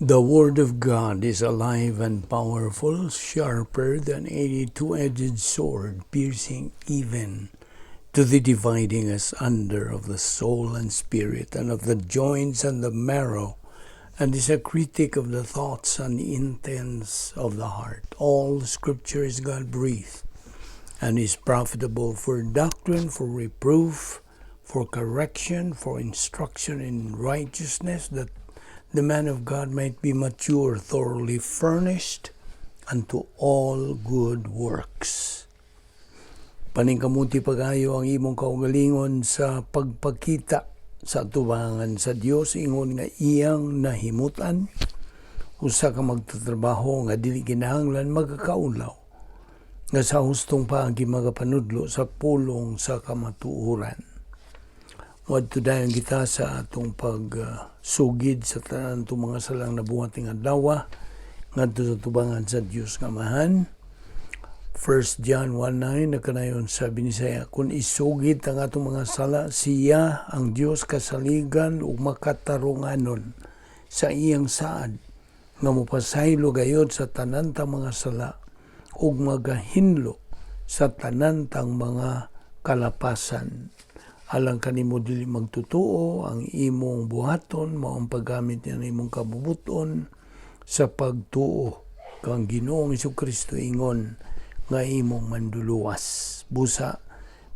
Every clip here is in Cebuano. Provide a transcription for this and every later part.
The Word of God is alive and powerful, sharper than any two-edged sword, piercing even to the dividing asunder of the soul and spirit, and of the joints and the marrow, and is a critic of the thoughts and intents of the heart. All Scripture is God-breathed, and is profitable for doctrine, for reproof, for correction, for instruction in righteousness, that the man of God might be mature, thoroughly furnished unto all good works. Paningkamuti pag-ayo ang imong kaugalingon sa pagpakita sa atubangan sa Dios ingon nga iyang nahimutan, usa ka magtatrabaho nga dili kinahanglan magakaulaw, nga sa hustong paagi magapanudlo sa pulong sa kamatuoran. Wadto dayon kita sa atong pagsugid sa tanan atong mga salang nabuhat ning adlaw ngadto sa tubangan sa Dios nga Amahan. 1 John 1:9 nakanayon sa Binisaya, kung isugid ang atong mga sala, siya ang Dios kasaligan ug makatarunganon sa iyang saad nga mopasaylo gayod sa tanan tang mga sala ug magahinlo sa tanan tang mga kalapasan. Alang kanimo dili magtotoo, ang imong buhaton mao ang paggamit niya imong kabubuton sa pagtuo kang Ginoong Hesukristo ingon nga imong manduluwas. Busa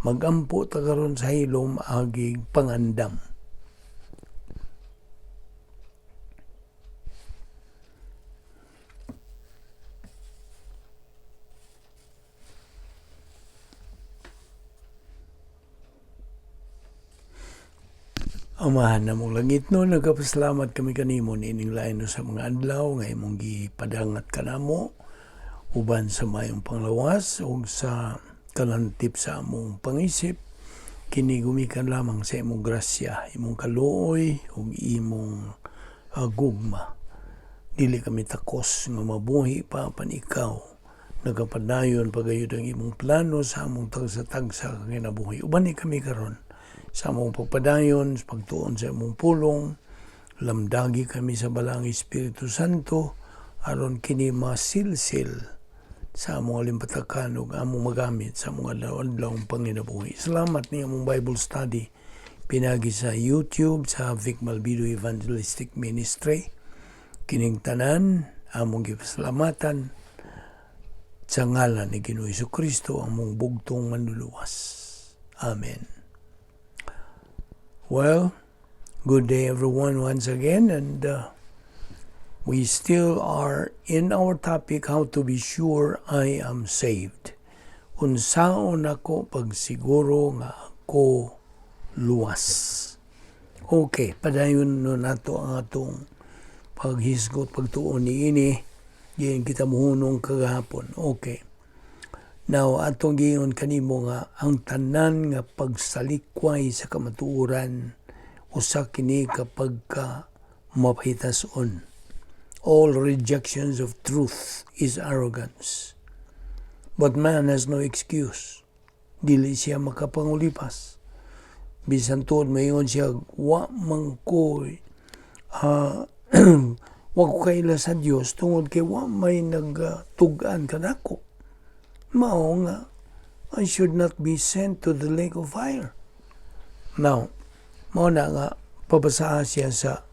magampo ta karon sa hilom agig pangandam. Amahan namong langit no, nagapasalamat kami kanimo niining lain sa mga adlaw nga imong gipadangat kanamo uban sa mayong panglawas ug sa kalantip sa among pangisip. Kini gumikan lamang sa imong grasya, imong kaluoy ug imong gugma. Dili kami takos nga mabuhi pa apan ikaw nagapadayon pagayod ang imong plano sa among tagsa-tagsa ka kinabuhi. Uban ni kami karon sa among pagpadayon, sa pagtuon sa imong pulong. Lamdagi kami sa Balaang Espiritu Santo aron kini masilsil sa among alimpatakan ug among magamit sa among adlaw-adlaw panginabuhi. Salamat ni among Bible study pinagi sa YouTube sa Vic Malvido Evangelistic Ministry. Kining tanan among gipasalamatan sa ngalan ni Ginoong Hesukristo among bugtong manluluwas. Amen. Well, good day everyone once again, and we still are in our topic, how to be sure I am saved. Unsaon ako pagsiguro nga ako luwas. Okay, padayon no nato ang atong paghisgot, pagtuon niini. Diin kita muhunong kagahapon. Okay. Now, atong giingon kanimo nga ang tanan nga pagsalikway sa kamatuoran usa kini kapag ka mapahitason. All rejections of truth is arrogance. But man has no excuse. Dili siya makapangulipas. Bisan tuod maingon siya, wa man ko, wa ko kaila sa Dios tungod kay wa may nagtug-an kanako. Mao nga, I should not be sent to the lake of fire. Now, mao na nga, pabasaha siya sa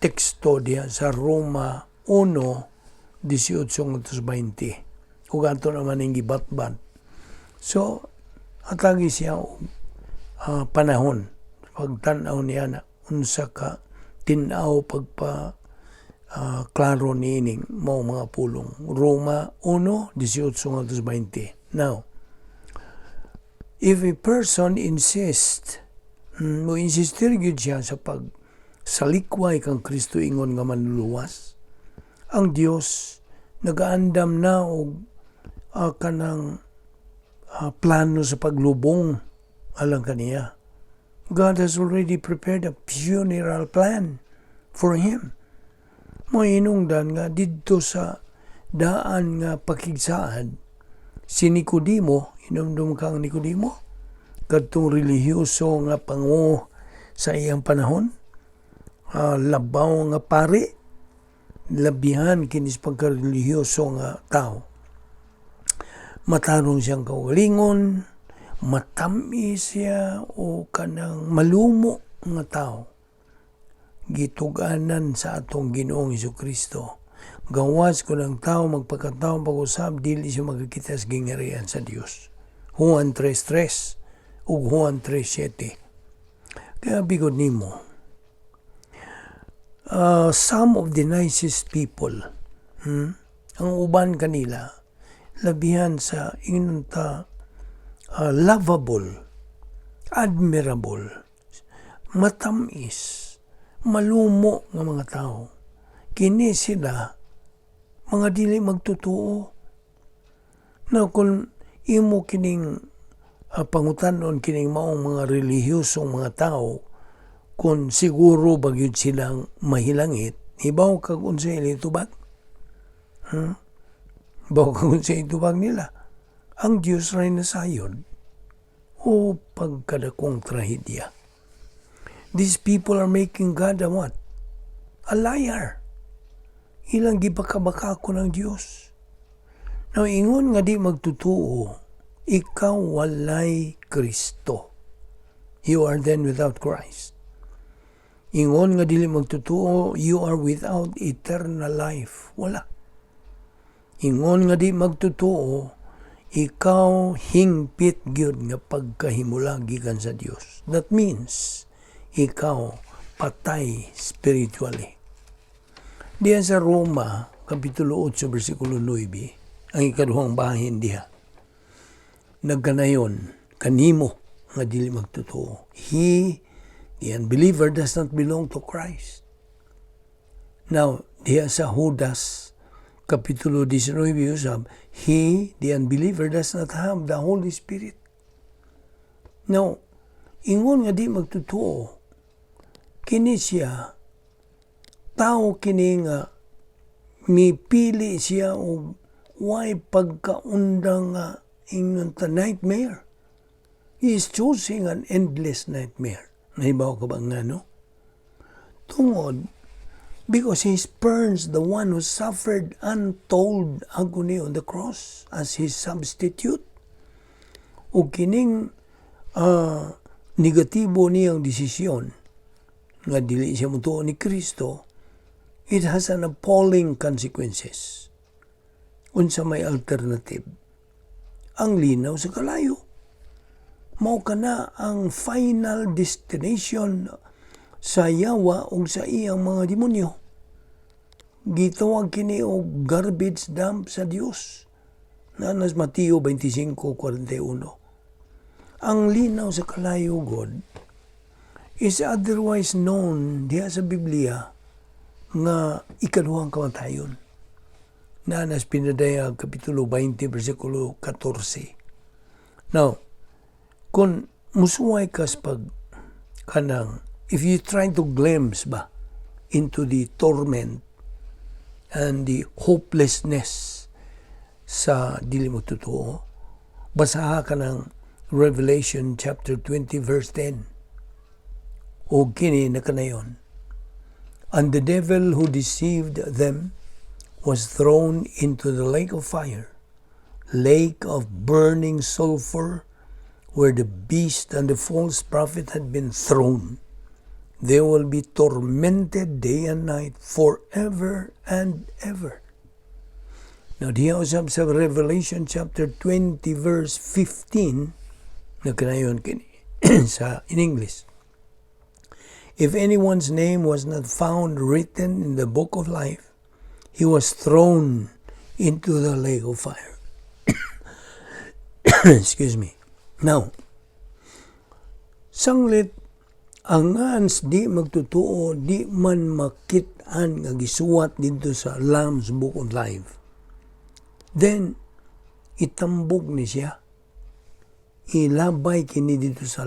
teksto diya sa Roma 1:18-20. Ug ato naman ang gibatbat. So, atagi siya og panahon pagtan-aw niya na unsa ka tin-aw pagpa klaro niining mao mga pulong. Roma 1:18-20. Now, if a person insists, mo insistir gyud siya sa pagsalikway kang Kristo ingon nga manluluwas, ang Dios nagaandam na og kanang plano sa paglubong alang kaniya. God has already prepared a funeral plan for him. Moinungdan nga didto sa daan nga pakigsaad si Nicodemo, hinumdum kang Nicodemo, kadtong relihiyoso nga pango sa iyang panahon, labaw nga pari. Labihan kinis pagkarelihiyoso nga tao. Matarong siyang kaugalingon, matamis siya o kanang malumo nga tao. Gituganan sa atong Ginoong Kristo. Gawas kung ang tao magpakatao pag-usab, dili siya magkakita sa gingharian sa Dios. Juan 3.3 ug Juan 3.7. Kaya bigod nimo, some of the nicest people, ang uban kanila, labihan sa ingnon ta lovable, admirable, matamis, malumo nga mga tao. Kini sila mga dili magtotoo. Na kung imo kining pangutanon kining maong mga relihiyosong mga tao kung siguro ba gyud silang mahilangit, hibaw kag unsay tubag? Hibaw kag unsay tubag nila? Ang Dios ray nasayod o pagkadakong trahedya. These people are making God a what? A liar. Ilang gipakabakako ng Dios. Now, ingon nga di magtutuo, ikaw walay Kristo. You are then without Christ. Ingon nga dili magtutuo, you are without eternal life. Wala. Ingon nga di magtutuo, ikaw hingpit gyud nga pagkahimula gikan sa Dios. That means ikaw patay spiritually. Diya sa Roma, Kapitulo 8, versikulo 9, ang ikaduhang bahin diha. Nagkanayon, kanimo nga dili magtotoo. He, the unbeliever, does not belong to Christ. Now, diha sa Judas, Kapitulo 19, usab, he, the unbeliever, does not have the Holy Spirit. Now, ingon nga di magtotoo, kini siya, tao kini nga mipili siya og way pagkaundang nga ingnon ta nightmare. He is choosing an endless nightmare. Nahibaw ka ba nga, no? Tungod, because he spurns the one who suffered untold agony on the cross as his substitute. O kining negatibo niyang desisyon nga dili siya mutuo ni Kristo, it has an appalling consequences. Unsa may alternative? Ang linaw sa kalayo. Mao kana ang final destination sa yawa ug sa iyang mga demonyo. Gitawag kini og garbage dump sa Dios. Naa nas Mateo 25:41. Ang linaw sa kalayo god is otherwise known diha sa Biblia nga ikaduhang kamatayon. Naa nas Pinadayag Kapitulo 20 versikulo 14. Now, kung musuway kas pag kanang if you try to glimpse ba into the torment and the hopelessness sa dili mo totoo, basaha ka ng Revelation chapter 20 verse 10. O kini na kanayon. "And the devil who deceived them was thrown into the lake of fire, lake of burning sulfur, where the beast and the false prophet had been thrown. They will be tormented day and night forever and ever." Now, diha usab sa Revelation chapter 20 verse 15, nagkanayon kini sa in English. "If anyone's name was not found written in the book of life, he was thrown into the lake of fire." Excuse me. Now, sanglit ang ngans di magtotoo, di man makit-an nga gisuwat dito sa Lamb's Book of Life. Then, itambog ni siya. Ilabay kini dito sa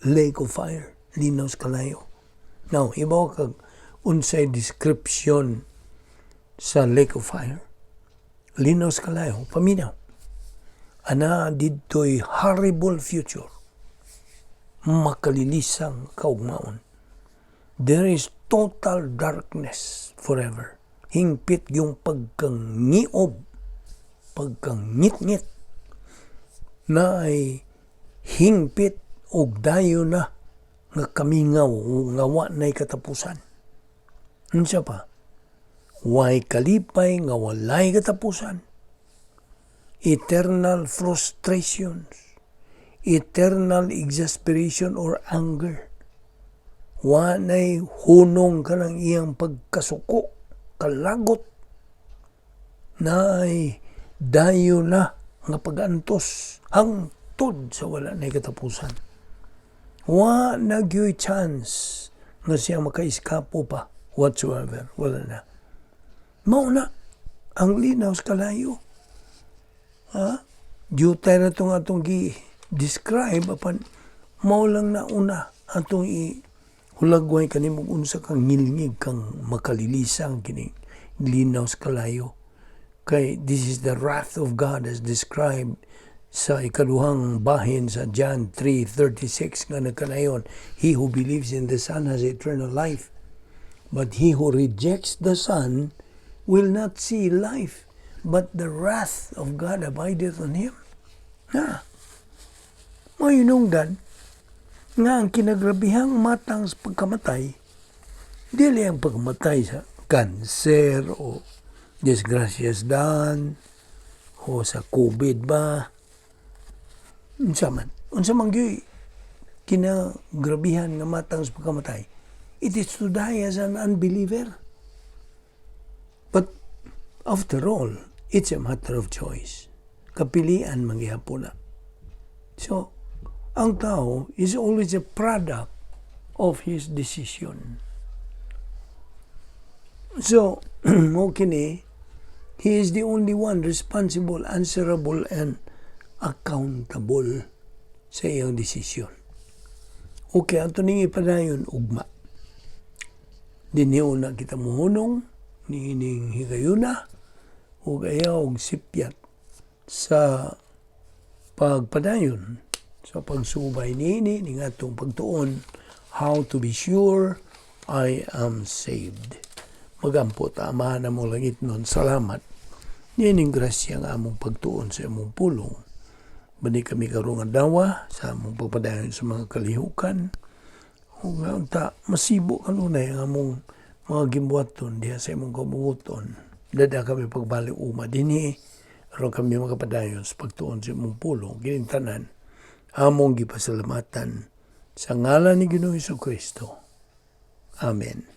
lake of fire. Linaw sa kalayo. Now, ibaw kag unsay description sa lake of fire. Linaw sa kalayo. Paminaw. Ana didto'y horrible future. Makalilisang kaugmaon. There is total darkness forever. Hingpit yung pagkangiob, pagkangitngit, na ay hingpit og dayon na nga kamingaw nga wa na'y katapusan. Unsa pa? Way kalipay nga walay katapusan. Eternal frustrations, eternal exasperation or anger. Wa na'y hunong kanang iyang pagkasuko, kalagot, na ay dayon na nga pag-antos hangtod sa wala na'y katapusan. Wa na gyoy chance nga siya makaiskapo pa whatsoever. Wala na. Mao na ang linaw sa kalayo. Ha? Jutay na itong atong gi-describe apan mao lang na una atong i hulagway kanimo unsa kang ngilngig kang makalilisang kining linaw sa kalayo. Kay this is the wrath of God as described sa ikaduhang bahin sa John 3:36 nga nagkanayon, "He who believes in the Son has eternal life, but he who rejects the Son will not see life, but the wrath of God abideth on him." Na mayunungdan nga ang kinagrabihang matang sa pagkamatay dili ang pagkamatay sa kanser o disgrasyas dan o sa COVID ba, unsa man, unsa man gyud kinagrabihan nga matang sa pagkamatay. It is to die as an unbeliever. But after all, it's a matter of choice. Kapilian man gihapon na. So ang tao is always a product of his decision. So mo kini, he is the only one responsible, answerable and accountable sa iyang desisyon. Okay, ato ning ipadayon ugma. Dinhi na kita muhunong niining higayuna ug ayaw og sipyat sa pagpadayon sa pagsubay niini ning atong pagtuon, "How to Be Sure I Am Saved." Magampo ta. Amahan namong langitnon, salamat niining grasya nga among pagtuon sa imong pulong. Bani kami karong adlaw sa among pagpadayon sa mga kalihukan ug nga unta masibo kanunay ang among mga gimbuhaton diha sa imong kabubut-on. Dada kami pagbalik uma dinhi aron kami makapadayon sa pagtuon sa imong pulong. Kining tanan among gipasalamatan sa ngalan ni Ginoong Kristo. Amen.